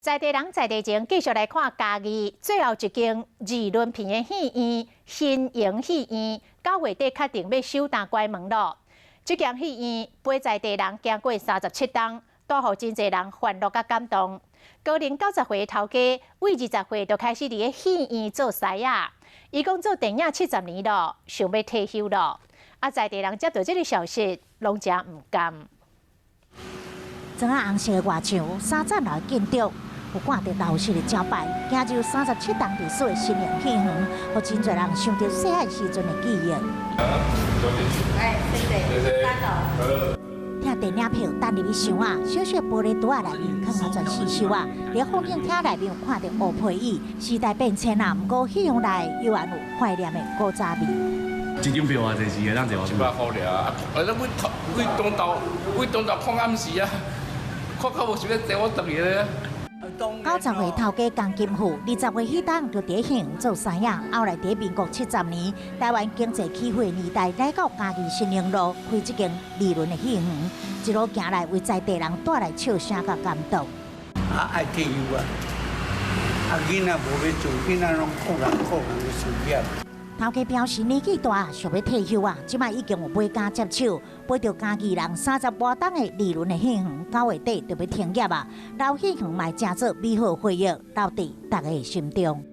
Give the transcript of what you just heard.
在地人在地情，繼續來看嘉義最後一間二輪片的戲院新營戲院，9月底確定欲收擔關門囉。這間戲院陪在地人行過37冬，帶予真濟人歡樂佮感動。高齡90歲頭家，對20歲就開始佇咧戲院做師仔，伊講做電影70年囉，想欲退休囉。啊，在地人接到這个消息，攏誠毋甘。磚仔紅色的外牆，三層樓的建築，有掛著老式的招牌，行入37冬歷史的新營戲園，予真濟人想著細漢時陣的記憶。哎，謝謝。三樓。聽電影票等入去箱仔，小小玻璃袋仔內面囥啊全刺繡仔，佇放映廳內面有看著烏皮椅。時代變遷啊，毋過戲院內猶原有懷念的古早味。一張票偌濟錢的，咱100箍爾啊！啊，咱阮中晝，阮中晝看暗時啊，看到無想欲坐我轉去咧。90歲頭家江金富，20歲彼當就佇戲院做師仔，後來佇民國70年台灣經濟起飛年代，來到嘉義新營路開這間二輪的戲院，一路行來為在地人帶來笑聲佮感動。啊，愛退休啊！啊，囡仔無欲做，囡仔攏顧人顧人的事業。頭家表示年紀大，想欲退休啊，這擺已經有買家接手，陪著嘉義人30外冬的二輪的戲院，9月底就欲停業啊。老戲院嘛誠做美好回憶，留佇大家的心中。